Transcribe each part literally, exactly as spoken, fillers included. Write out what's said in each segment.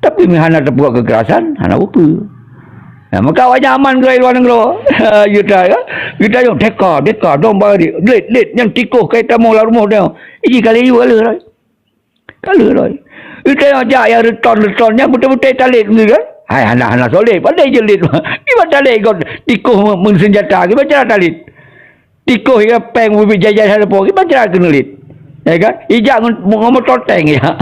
Tapi meuhana tapeubuet keukerasan, hana peue-peue. Nah, maka awak nyan aman keu luwa nanggroe. Yuta, ya. Yuta nyoe, "Deka, deka, dong bari. Lét, lét, nyan tikoh ka itamong lam rumoh nyoe." Iji kali yu kali. Ka lheueh lom. Itai jak nyang reutôn-reutôn nyan beutôi-beutôi talét ngon kan? Hai, hana, hana soleh. Pandai jeuet lét. Iban talét kon tikoh meuseunjata, kiban cara talét. Tikoh ié péng ubit jai-jai hana po, kiban cara keuneuk lét. Ya kan? Ijak ngon, ngon moto tank ya.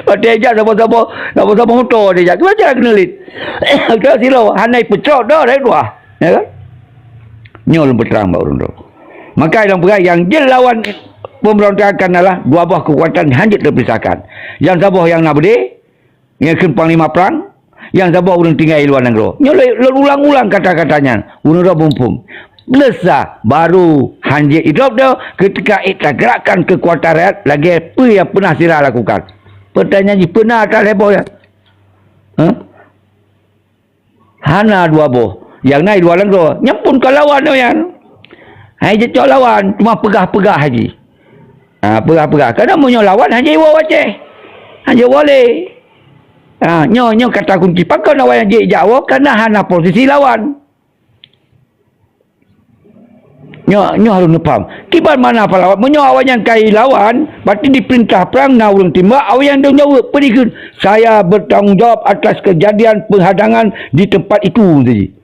Watèe ijak saboh-saboh, saboh-saboh moto dia jak. Kiban cara keuneuk lét. Ka sidroe hana ipeucok dah dari luwa. Ya kan? Nyoe lôn peutrang bak ureueng droe. Maka lôn peugah nyang jeuet lawan pemberontakan adalah dua boh keukuatan hanjeuet teupisahkan. Nyang saboh nyang na beudé, nyang kheun panglima prang, nyang saboh ureueng tinggai luwa nanggroe. Nyoe lôn, lôn ulang-ulang kata-kata nyan. Ureueng droe muphom. Leusah baru hanjeuet idrop dah ketika ék tagerakkan keukuatan rakyat lagèe peue nyang peunah sira lakukan. Peutanyaan jih peue na atas heboh nyan? Hah? Hana dua boh. Nyang na i luwa nanggroe. Nyan pun kon lawan nyan. Hai jicok lawan, cuma peugah-peugah haji. Ha, peugah-peugah. Karena meunyoe lawan, hana jiwoe u Aceh. Hana jiwoe lé. Ha, nyoe, nyoe kata kunci. Pakon awak nyan jijak woe? Karena hana posisi lawan. Nyoe, nyoe harôh neupaham. Kiban makna pahlawan? Meunyoe awaknyan ka jilawan, berarti dipeurintah prang na ureueng timbak, awaknyan tanggung jaweueb. Peue jikheun? "Saya bertanggung jawab atas kejadian penghadangan di tempat itu," teuji.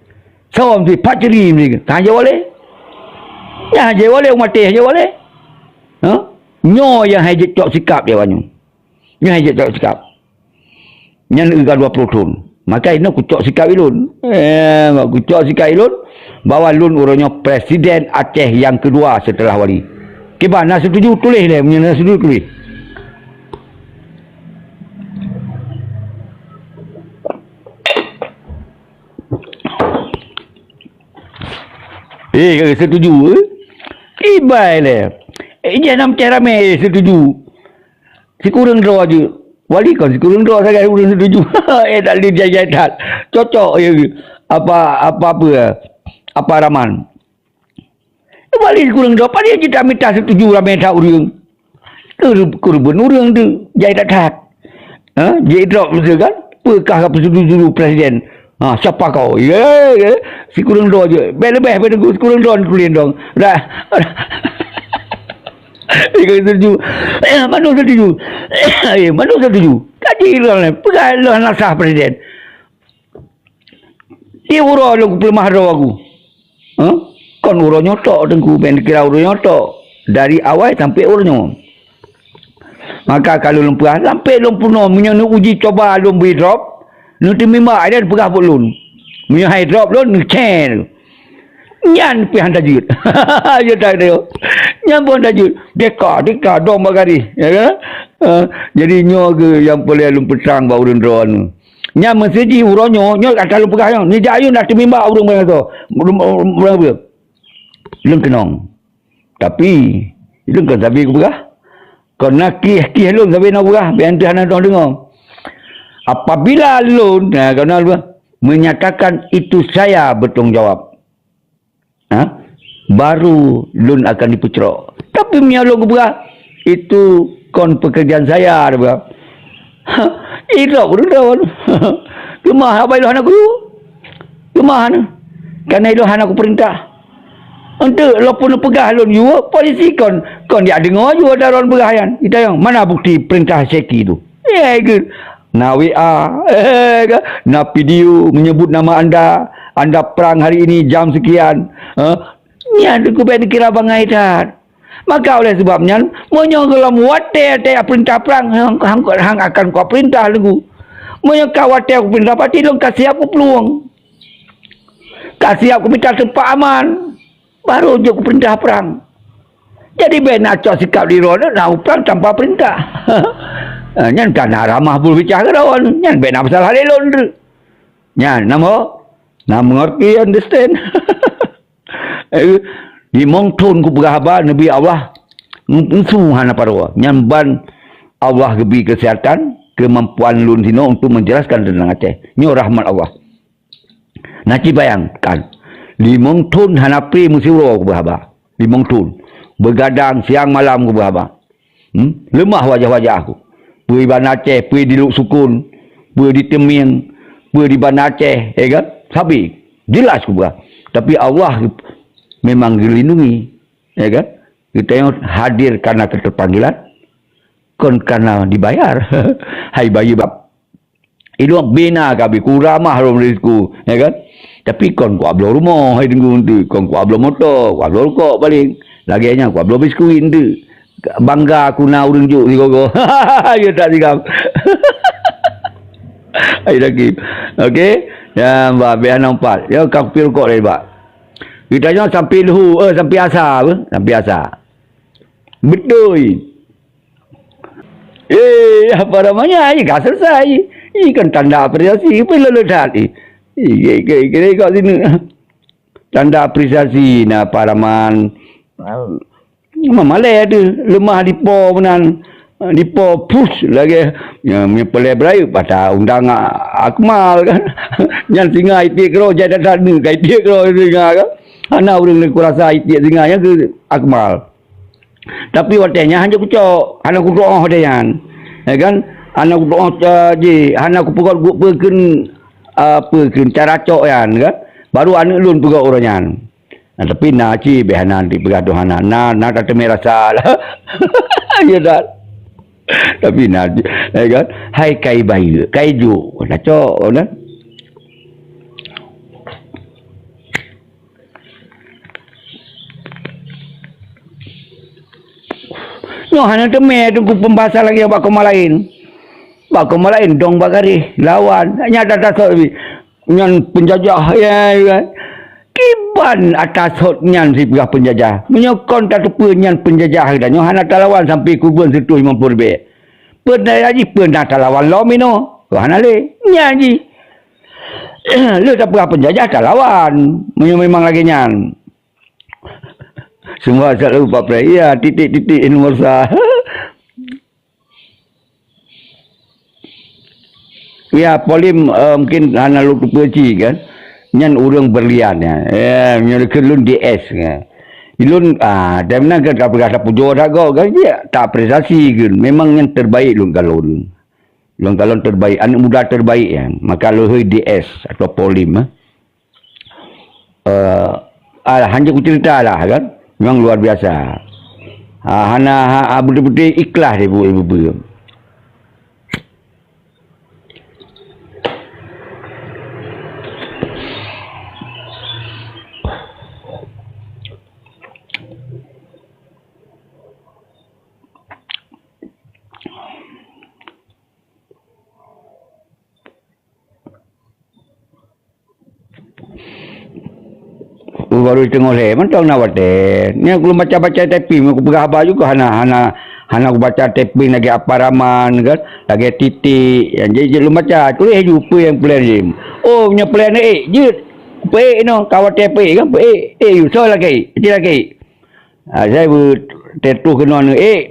Soe teuji? Pak Ceri teuji. Hana jiwoe lé. Nyan hana jiwoe lé, umat teh hana jiwoe lé. Ha? Nyoe nyang hai jicok sikap di awaknyan. Nyoe hai jicok sikap. Nyan eu ka dua ploh thon. Maka inoe kucok sikap ilôn. Eh, bak kucok sikap ilôn, bahwa lôn uroe nyoe presiden Aceh nyang keudua seuteulah Wali. Kiban na seutuju tuléh lé, meunyoe na seutuju tuléh. Eh, seutuju, eh? Kiban lé. Eh, jangan pecah ramé, eh, seutuju. Sikureueng droe jeuet. Wali kon sikureueng droe sagai ureueng seutuju. Eh, tak lé jai-jai that. Cocok, ya. Apa, apa, apa, apa Rahman. Wali sikureueng droe, padahai jeuet mita seutuju ramé that ureueng. Keur-, keureubeuen ureueng tu, jai that-that. Ha? Jidrop tu kan? Peukah ka peusetuju presiden? Ha, siapa kau? Ya, ya. Sikureueng droe jeuet. Bèk leubeh, bèk teungku, sikureueng droe tuléh dong. Dah. Iko setuju. Eh, mana setuju? Eh, mana setuju? Kaji lôn, peugah lôn hana sah presiden. Di uroe lôn peuleumbah droe aku. Hah? Kon uroe nyoe tok teungku, bèk kira uroe nyoe tok. Dari awai sampai uroe nyoe. Maka ka lôn peugah, sampai lôn peunoh, meunyoe neuuji coba lôn bri drop, neuteumima dan peugah bak lôn. Meunyoe hai drop lôn, neucen. Nyan pih han tajeuet. Ya tak, tak. Nyan pun tajeuet. Deka, deka, dong bak garéh. Ya kan? Ha, jadi nyoe ke nyang peureulèe lôn peutrang bak ureueng droe nyoe. Nyan meuseuti uroe nyoe, nyoe ata lôn peugah nyoe. Nijak ayun dah teumimba ureueng bangai soe. Ureueng, ureueng, ureueng apa? Lôn keunong. Tapi, lôn kon sabe kupeugah. Kon na kieh-kieh lôn sabe na peugah, biar teuh hana dong deungoe. Apabila lôn, nah, kon na lôn menyatakan itu saya bertanggung jawab. Ha? Baru lôn akan dipeucrok. Tapi meunyoe lôn kupeugah, itu kon pekerjaan saya, dia peugah. Ha, idrop ureueng droe. Teuma haba ilôn hana kuyue. Teuma hana. Karena ilôn hana kupeurintah. Untuk lôn pun peugah lôn yue, polisi kon, kon jak deungoe yue daron peugah nyan. Itanyong, mana bukti perintah Syeki tu? Ya, ikut. Na W A, eh, kan? Na video menyebut nama anda, anda perang hari ini jam sekian. Eh? Nyan tu kubèk dikira bangai that. Maka oleh sebab nyan, meunyoe gohlom watèe-watèe peurintah prang, hang, hang, hang akan kupeurintah laju. Meunyoe ka watèe kupeurintah, berarti lôn ka siap kuplueng. Ka siap kumita teumpat aman. Baru jeuet kupeurintah prang. Jadi bèk na cok sikap di droe na prang tanpa peurintah. Ha, nyan ka na ramah beubicah keu droe, nyan bèk na masalah lé lôn tu. Nyan, na mo? Na mengerti, understand? Eh, limong thon kupeugah haba Nabi Allah, ngeunsu hana paroe. Nyan ban Allah geubri keuseuhatan, keumampuan lôn sinoe untuk menjelaskan teuntang Aceh. Nyoe rahmat Allah. Na ci bayangkan, limong thon hana pré meusiuroe kupeugah haba. Limong thon. Beugadang siang malam kupeugah haba. Hmm? Leumah wajah-wajah aku. Peue iban Aceh, peue di Lhoksukon. peue di Teumieng, peue di Banda Aceh, ya kan? Sabe, jelas kupeugah. Tapi Allah memang geulindungi, ya kan? Geutanyoe hadir karena keterpanggilan, kon karena dibayar. Hai bayi bab. Ilong bina kabi kuramah lom risiko, ya kan? Tapi kon kuabloe rumoh hai Teungku tu, kon kuabloe moto, kuabloe rukok paling. Lagèe nyan kuabloe biskuit tu. Bangga aku na ureueng jok sigogo. Ya tak sigam. Hai lagi. Okey. Ya, bah, biar nampak. Ya, kau pil rukok dari bak. Kita nyoe sampai luhu, eh, sampai asa apa? Sampai asa. Betul. Eh, apa namanya? Ini dah selesai. Ini kan tanda apresiasi. Apa lalu dah ni? Ini kira kat sini. Tanda apresiasi na paraman. Mamalai ada lemah dipo benan. Dipo push lagi. Ya, menyepelai berayu pada undang Akmal kan. Nyan singa itik kero jadi tadi kai itik kero singa kan. Hana urang kurasa itik singa yang ke Akmal. Tapi watèe nyan hana kucok, hana kudoa watèe nyan. Ya kan? Hana kudoa, eh, ji, hana kupeugot guk peukeun, eh, peukeun cara cok nyan kan. Baru aneuk lôn peugot uroe nyan. Nah, tapi na cit beh hana dipeugah Tuhan na, na, na tateumé rasa lah. Ya tak? Tapi na, ya kan? Hai kai bayeue, kai jok, na cok, na. Nyoe hana teumé teungku pembahasan lagèe bak koma laén. Bak koma laén dong bak garéh lawan. Nyan ata sot nyan penjajah, ya, ya. Kiban ata sot nyan sipeugah penjajah. Meunyoe kon tateupeue nyan penjajah geutanyoe hana talawan sampai kubeuen sireutôh limong ploh leubeh. Peue na jih peue na talawan lom inoe. Hana lé. Nyan jih. Le tapeugah penjajah talawan. Meunyoe memang lagèe nyan. Semua selalu Pak Prai. Ya, titik-titik nomor sa. Ya, Polim, eh, mungkin hana lôn teupeue cit kan. Nyan ureueng berlian ya. Ya, nyan keu lôn D S ya. Lôn, ah, dan meunan kan ka peugah tapujoe that gob kan. Ya, tak apresiasi kan. Memang nyan terbaik lôn kalon. Lôn kalon terbaik, aneuk muda terbaik ya. Maka lôn hôi D S atau Polim, eh. Eh, alah, hanjeuet kucerita lah kan. Memang luar biasa. Ha, hana, ha, ha, beutôi-beutôi ikhlas ibu, ibu, ibu. Baru teungoh lhèe mantong na watèe. Nyan ulôn baca-baca tapi, meunyoe kupeugah haba juga hana, hana, hana kubaca tapi lagèe apa raman kan, lagèe titik. Yang jadi, jadi ulôn baca, tuléh ju peue nyang plan jim. Oh, nyoe plan ék, jeuet. Peuék inoe, ka watèe peuék kan, peuék. Eh, yu, soe lakèe ék? Cit lakèe ék. Ha, saya bu-, tetuh keunoe ék.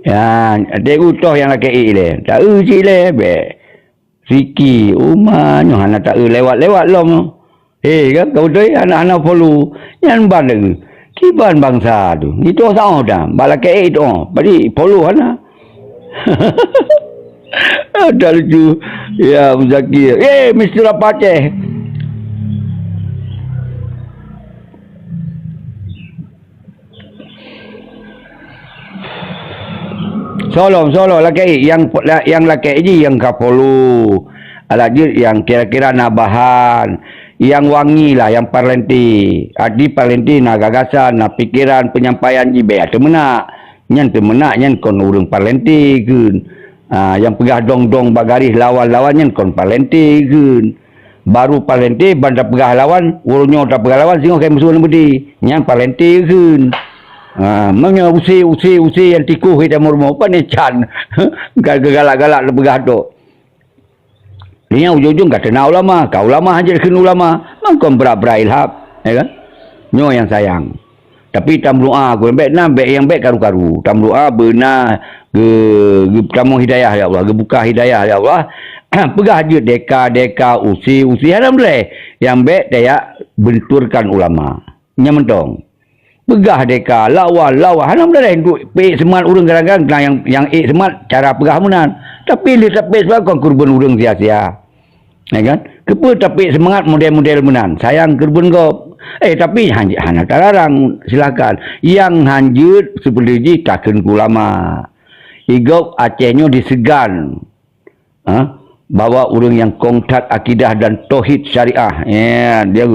Ya, até utoh nyang lakèe ék lé. Taeu cit lé, bèk. Siki, uma nyoe hana taeu lewat-lewat lom. He kan, kau beutôi hana, hana follow. Nyan ban lagèe. Kiban bansa tu. Itu sama dah. Bak lakèe itu. Badi follow hana. Ada lucu. Ya, Muzakir. Eh, Mister Apa Aceh. Soe lom, soe lom lakèe, nyang, nyang lakèe jih nyang ka follow. Alah jeuet nyang kira-kira na bahan, nyang wangi lah, nyang parlente. Arti parlente na gagasan, na pikeran, penyampaian jih bèk teumeunak. Nyan teumeunak, nyan kon ureueng parlente kheun. Ah, nyang peugah dong-dong bak garéh lawan-lawan nyan kon parlente kheun. Baru parlente ban tapeugah lawan, uroe nyoe tapeugah lawan singoh kayém meusuh lam beudé. Nyan parlente kheun. Ha, meunyoe use, use, use nyang tikoh kita meurumoh, pane can. Ga-, galak-galak tapeugah tok. Nyan ujong-ujong ka teuna ulama, ka ulama hana jeuet kheun ulama. Mangkon brat-brat ilhab, ya kan? Nyoe nyang sayang. Tapi tameudoa, keu bèk na, bèk nyang bèk karu-karu. Tameudoa beuna geu-, geutamong hidayah ya Allah, geubuka hidayah ya Allah. Peugah jeuet deka-deka, usi-usi, hana meulai. Nyang bèk tajak benturkan ulama. Nyan mantong. Peugah deka, lawan, lawan, hana meulai. Untuk peuék seumat ureueng kadang-kadang, nyang, nyang ék seumat cara peugah meunan. Tapi lé tapék sebab kon keureubeuen ureuëng sia-sia. Ya kan? Keupeue tapék seumangat model-model meunan? Sayang keureubeuen gob. Eh, tapi han-, hana talarang, silahkan. Nyang hanjeuet seperti jih takheun keu ulama. Igob Aceh nyoe diseugan. Ha? Bahwa ureuëng nyang kong that akidah dan tauhid syariah. Ya, dia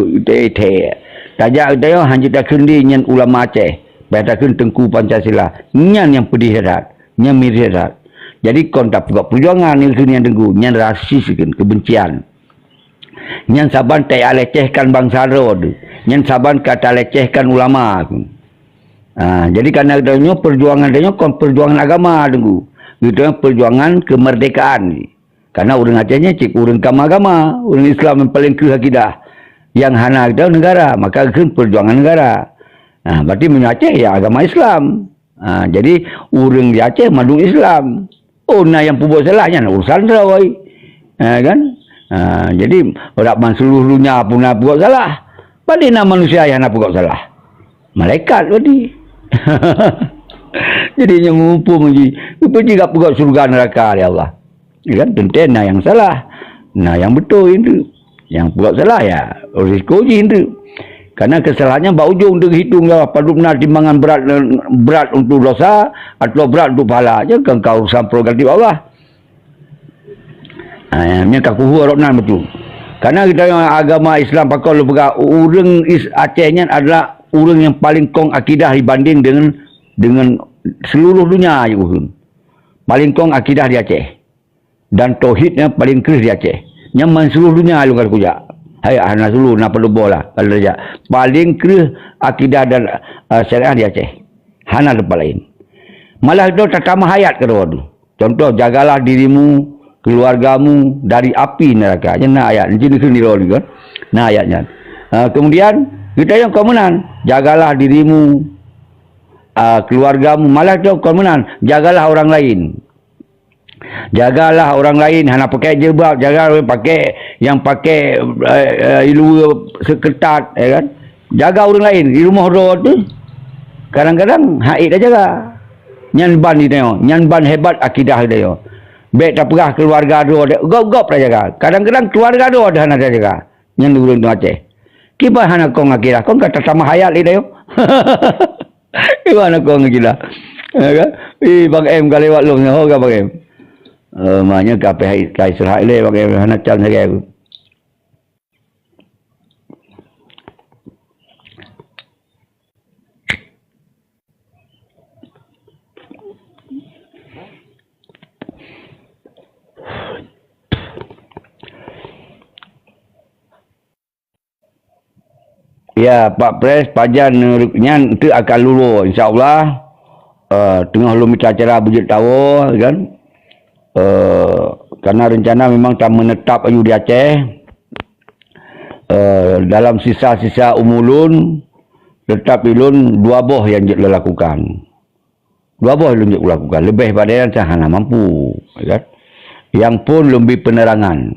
teh. Tajak geutanyoe hanjeuet takheun di nyan ulama Aceh. Bah takheun Teungku Pancasila. Nyan nyang peudeh that. Nyan miris that. Jadi kon tapeugot perjuangan nyan kheun nyang teungku, nyan rasis kheun, kebencian. Nyan saban talecehkan bansa droe tu. Nyan saban ka talecehkan ulama tu. Ha, jadi karena geutanyoe perjuangan geutanyoe kon perjuangan agama teungku. Geutanyoe perjuangan kemerdekaan. Karena ureuëng Aceh nyan cit ureuëng kama agama, ureuëng Islam yang paling kreueh akidah. Yang hana geutanyoe negara, maka kheun perjuangan negara. Ha, berarti meunyoe Aceh ya agama Islam. Ha, jadi ureuëng di Aceh mandum Islam. Oh, na nyang peubuet salah nyan urusan droe. Ha, kan? Ha, jadi rak ban seluruh dunia pun na peubuet salah. Padahai na manusia nyang na peubuet salah. Malaikat berarti. Jadi nyang muphom ji, muphom ji gak peugot syurga neraka ya Allah. Ya kan? Teuntée na nyang salah, na nyang beutôi tu. Nyang peugot salah ya risiko jih tu. Karena kesalahannya bak ujong tu hitong ya padub na timbangan berat berat untuk dosa atau berat untuk pahala. Jangan kau urusan prerogatif Allah. Ha, nyan ka kuhu rot nan betul. Karena kita agama Islam pakon lu peugah ureuëng Aceh nyan adalah ureuëng yang paling kong akidah dibanding dengan dengan seluruh dunia je ureuëng. Paling kong akidah di Aceh. Dan tauhidnya paling kreueh di Aceh. Nyang man seluruh dunia lôn ka kujak. Hai hana seluruh na padub boh lah kalau jak. Paling kreueh akidah dan uh, syariah di Aceh. Hana tempat lain. Malah itu tatamah ayat keudroe tu. Contoh, jagalah dirimu, keluargamu dari api neraka. Nyan na ayat. Nanti dikira ni kan. Na ayat nyan. Uh, kemudian kita yang komunan, jagalah dirimu, uh, keluargamu. Malah itu komunan, jagalah orang lain. Jagalah orang lain, hana pakai jilbab, jaga orang pakai yang pakai uh, uh, ilue seketat, ya kan? Jaga orang lain di rumah droe tu. Kadang-kadang haid dah jaga. Nyan ban dia, nyan ban hebat akidah dia. Bek tapeugah keluarga droe, gop-gop dah jaga. Kadang-kadang keluarga droe dah hana jaga. Nyan ureuëng tu Aceh. Kiban hana kong akidah, kong kata sama hayat dia. Iwan aku ngon gila. Ya kan? Ih, Bang M ka lewat lom nyoe, ho ka Bang M. Eh, maknya ka pih ka istirahat le Bang M, hana can lagi aku. Ya, Pak Pres, pajan nyan teuk akan lulus, insya Allah. Uh, teungoh lom mita acara beujeuet tawoe, kan? Uh, karena rencana memang ta menetap aju di Aceh. Uh, dalam sisa-sisa umur lôn, tetap ilôn dua boh yang jeuet lôn lakukan. Dua boh ilôn jeuet lakukan. Lebih pada yang hana mampu, ya kan? Yang pun lebih penerangan,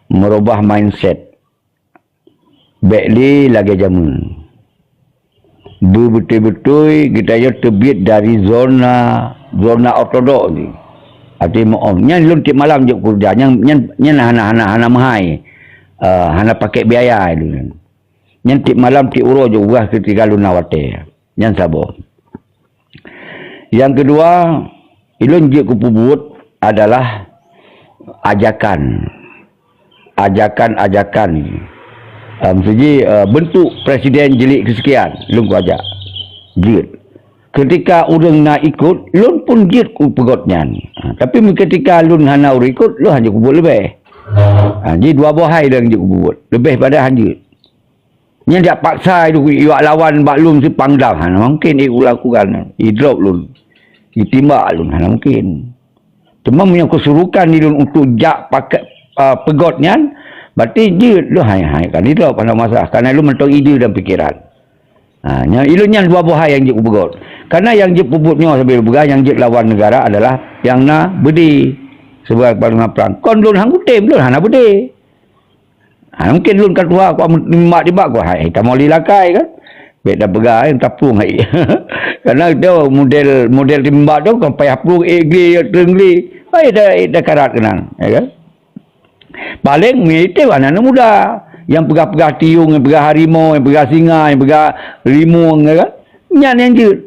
merubah mindset. Bèk lé lagèe jameun. Beubeutôi-beutôi geutanyoe teubiet dari zona, zona ortodok jih. Arti meu'om. Nyan lôn tiep malam jok keureuja. Nyan, nyan, nyan hana, hana, hana meuhai. Eh, hana pakèk biaya lôn. Nyan tiep malam, tiep uroe jok uroe ketika lôn na watèe. Nyan saboh. Nyang keudua, ilôn jeuet kupeubuet adalah ajakan. Ajakan-ajakan. Ah, meusti jih, ah, beuntuk presiden jilid keuseukian, lôn kuajak. Jeuet. Ketika ureueng na ikot, lôn pun jeuet kupeugöt nyan. Ah, tapi ketika lôn hana ureueng ikot, lôn hana kupeubuet leubeh. Ah, jih dua boh hai lôn jeuet kupeubuet. Leubeh pada hana jeuet. Nyan jak paksa itu iwak lawan bak lôn sipang dam. Hana mungkin ikot lakukan. Idrop lôn. Itimbak lôn. Hana mungkin. Cuma meunyoe keusurukan ilôn untuk jak pakai, ah, peugöt nyan, berarti jeuet lôn hai, hai kan idrop hana masalah. Karena lôn mantong ide dan pikiran. Ha, nyan ilôn nyan dua boh hai nyang jeuet kupeugöt. Karena nyang jeuet peubuet nyoe sabe peugah nyang jeuet lawan negara adalah nyang na beudé. Sebagai panglima prang. Kon lôn han kutem, lôn hana beudé. Ha, mungkin lôn ka tuha, ku amun timbak-timbak, ku hai, tamoli lakai kan. Bèk tapeugah, eh, taplueng hai. Karena dia model, model timbak tu, kon payah plueng, eh, glé, ya, teunglé. Baik dah, dah karat keunan, ya kan? Paléng militè aneuk muda, nyang peugah-peugah tiong, nyang peugah harimau, nyang peugah singa, nyang peugah rimueng, ya kan? Nyan nyang jeuet.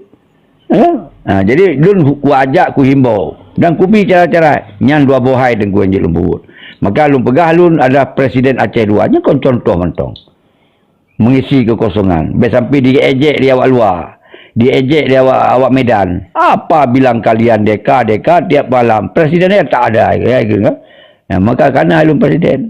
Ya? Ha, jadi lôn ku ajak, ku himbau dan kubi cara-cara nyan dua boh hai Teungku nyang jeuet lôn peubuet. Maka lôn peugah lôn adalah presiden Aceh dua, nyan kon contoh mantong. Mengisi kekosongan. Bèk sampai diejek di awak luwa, diejek di awak, awak Medan. Apa bilang kalian deka-deka tiap malam? Presidennya tak ada, ya, gitu kan? Nah, maka kana lôn presiden.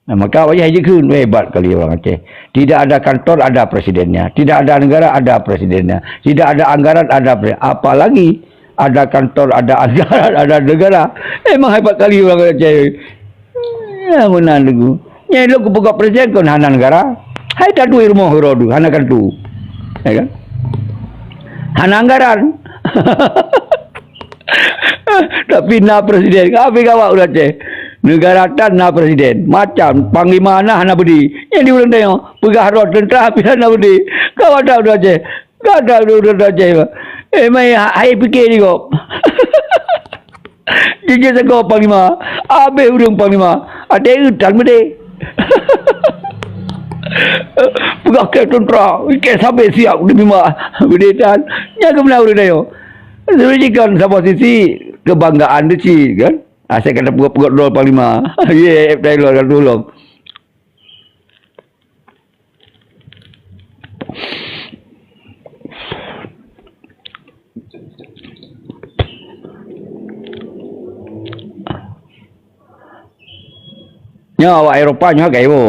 Nah, maka awak nyan jikheun, hebat kali orang Aceh. Tidak ada kantor, ada presidennya. Tidak ada negara, ada presidennya. Tidak ada anggaran, ada presiden. Apalagi ada kantor, ada anggaran, ada negara. Emang hebat kali orang Aceh. Ya, meunan Teungku. Nyang lôn kupeugah presiden kon hana negara. Hai tadu rumoh uroe tu, hana kartu. Ya kan? Hana anggaran. Tapi na presiden. Habis gawat ureueng Aceh. Negara tan na presiden. Macam panglima na hana beudé. Nyang di ureueng tanyoe, peugah rot teuntara pih hana beudé. Gawat that ureueng Aceh. Gawat that ureueng Aceh. Eh, mai ha-, hai pikir ni kok. Jijak sagoe panglima. Habis ureueng panglima. Até utan beudé. Peugah kèe teuntara, kèe sabé siap demi ma. Beudé tan. Nyang keumeuna ureueng tanyoe. Sebenarnya kan saboh sisi kebanggaan tu cit kan. Asyik kata peugah-peugah droe panglima. Ye, F Taylor kan tolong. Nyoe awak Eropa nyoe ka ibo.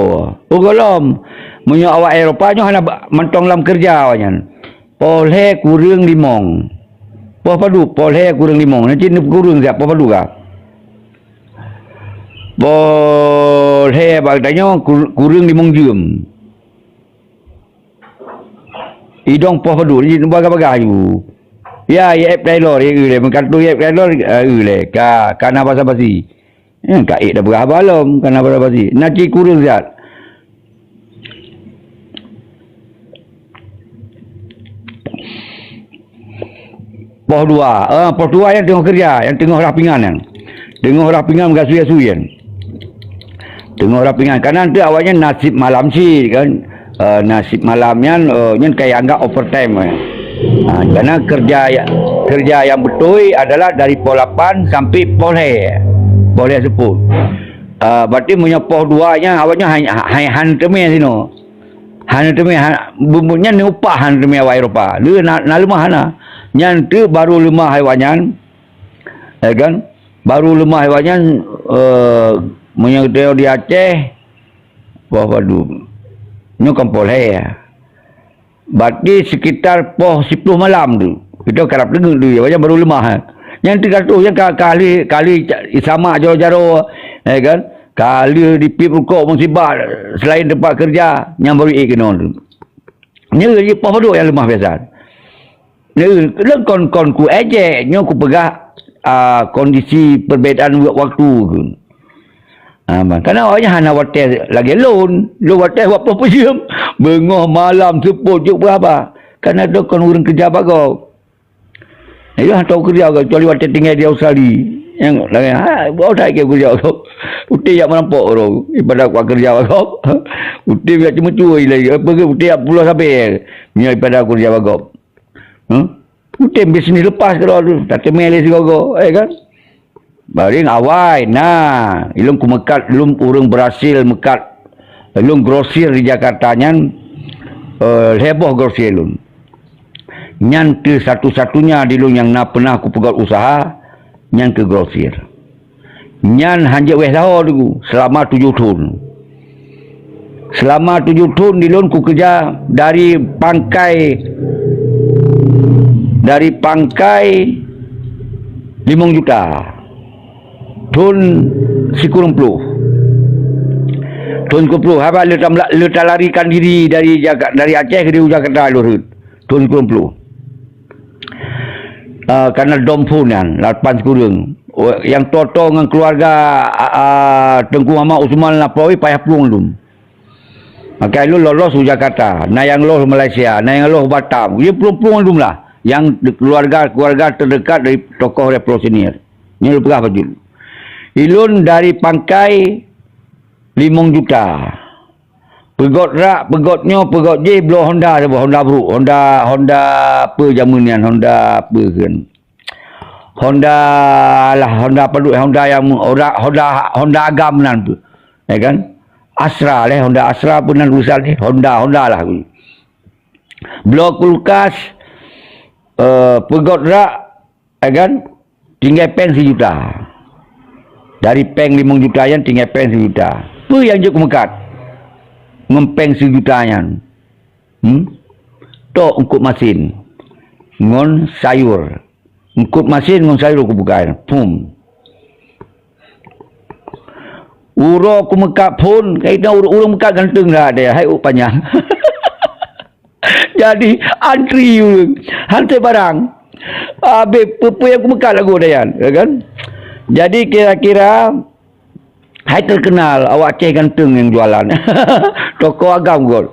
Oh, gohlom. Meunyoe awak Eropa nyoe hana ba-, mantong lam keureuja awaknyan. Poh lhèe kureueng limong. Poh padub, poh lhèe kureueng limong. Nanti neukureueng siat, poh padub ka. Poh lhèe bak geutanyoe kur-, kureueng limong jeuem. Idong poh padub, jih bagah-bagah ju. Ya, ya, F Taylor, ya, eu lé. Meukantu ya, F Taylor, eh, eu lé. Ka, ka na basa-basi. Eh, ka ék dah peugah haba lom, ka na basa-basi. Na cit kureueng siat. Poh dua, eh, poh dua nyang teungoh keureuja, nyang teungoh rhah pingan nyan. Teungoh rhah pingan meugasui-gasui nyan. Teungoh rhah pingan. Karena tu awaknyan nasib malam cit kan. Eh, nasib malam nyan, eh, nyan ka ianggap overtime kan. Ha, karena kerja ya-, kerja yang beutôi adalah dari poh lapan sampai poh lhèe. Poh lhèe seupôt. Eh, berarti meunyoe poh dua nyan awaknyan hai, hai han teumé sinoe. Hana teumé, ha, bumbut nyan upah hana teumé awak Eropa. Lé na, na leumah hana. Nyan teuk baru leumah awaknyan. Ya kan? Baru leumah awaknyan, eh, meunyoe geutanyoe di Aceh, poh padub. Nyoe kan poh lhèe. Berarti sekitar poh siploh malam tu. Kita karab teungeut tu, awaknyan baru leumah, eh. Nyan teuk ka troh, nyan ka, ka lheueh, ka lheueh ca-, sama jaroe-jaroe, ya kan? Ka lheueh dipip rukok musibah, selain tempat kerja, nyan baru ék keunoe tu. Nyoe jih poh padub nyang leumah biasa. Nyoe lôn kon, kon ku ejek, nyoe ku peugah, ah, kondisi perbedaan wa-, waktu tu. Ah, man. Karena awaknyan hana watèe lagèe lôn. Lôn watèe dua ploh empat jeuem. Beungoh malam seupôt jeuet beuhaba. Karena lôn kon ureueng keureuja bak gob. Nyoe hana tau keureuja, kecuali watèe tinggai di Australia. Nyang laén, ha, bak that keureuja gob. Utem jak meurampok roh, ibadat kuat keureuja gob. Utem jak ceumeucue lagi, apa ke, utem jak pulo sabe. Nyoe ibadat keureuja gob. Huh? Utem bisnis leupah keudroe tu, tateumé lé sigoe-goe, eh kan? Bareng awai, na, ilôn kumeukat, lôn ureueng berhasil meukat, lôn grosir di Jakarta nyan, eh, lhèe boh grosir lôn. Nyan kheueh satu-satunya di lôn nyang na peunah kupeugöt useuha, nyan kheueh grosir. Nyan hanjeuet wéh saho Teungku, seulama tujoh thon. Seulama tujoh thon di lôn kukeureuja dari pangkai, dari pangkai limong juta. Thon sikureueng ploh. Thon sikureueng ploh, haba lé tamla-, lé talarikan diri dari Jaka-, dari Aceh keudéh u Jakarta lôn rhöt. Thon sikureueng ploh. Ah, kana dom phon nyan, lapan sikureueng. Oh, nyang toe-toe ngon keuluwarga, ah, ah, Teungku Muhammad Usman Nafrawi payah plueng lom. Maka lôn lolos u Jakarta, na nyang loh Malaysia, na nyang loh Batam. Ye plueng-plueng lom lah. Nyang keuluwarga-keuluwarga teudekat dari tokoh revolusioner. Nyoe lôn peugah bacut. Ilôn dari pangkai limong juta. Peugöt rak, peugöt nyoe, peugöt jéh, bloe Honda, Honda brôk, Honda, Honda peue jameun nyan, Honda peue kheun. Honda lah, Honda padum, Honda nyang, Honda, Honda, Honda agam nan peue. Ya kan? Astra lé, Honda Astra peue nan tulisan lé, Honda, Honda lah. Bloe kulkas, eh, peugöt rak, ya kan? Tinggai péng sijuta. Dari péng limong juta nyan tinggai péng sijuta. Peue nyang jeuet kumeukat ngon péng sijuta nyan? Hmm? Tok eungkôt masin ngon sayur. Eungkôt masin ngon sayur kupeugah. Pum. Uroe kumeukat phôn, kai na ureuëng meukat ganteng dah deh, hai uk panyang. Jadi, antri ureuëng. Hana barang. Habéh peue-peue nyang kumeukat lagoe nyan, ya kan? Jadi, kira-kira hai terkenal, awak Aceh ganteng nyang jualan. Toko agam göt.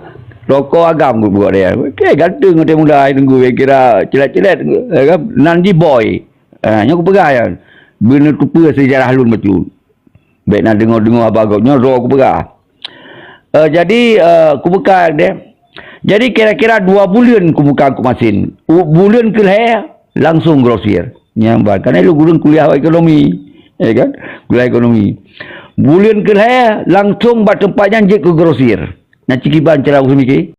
Toko agam göt buat nyan. Oke, ganteng watée muda hai teunggu, kira cilet-cilet, ya kan? Nan jih boy. Ha, nyoe kupeugah nyan. Beuneutupeue seujarah lôn bacut. Bék na deungoe-deungoe haba gob nyoe, droe kupeugah. Eh, jadi, eh, kubuka deh. Jadi, kira-kira dua buleuen kubuka eungkôt masin. U-, buleuen keulhée langsong grosir. Nyang ban. Karena lôn gureueng kuliah ekonomi. Ya kan? Kuliah ekonomi. Buleuen keulhée langsong bak teumpat nyan jeuet keu grosir. Na cit kiban cara useumiké.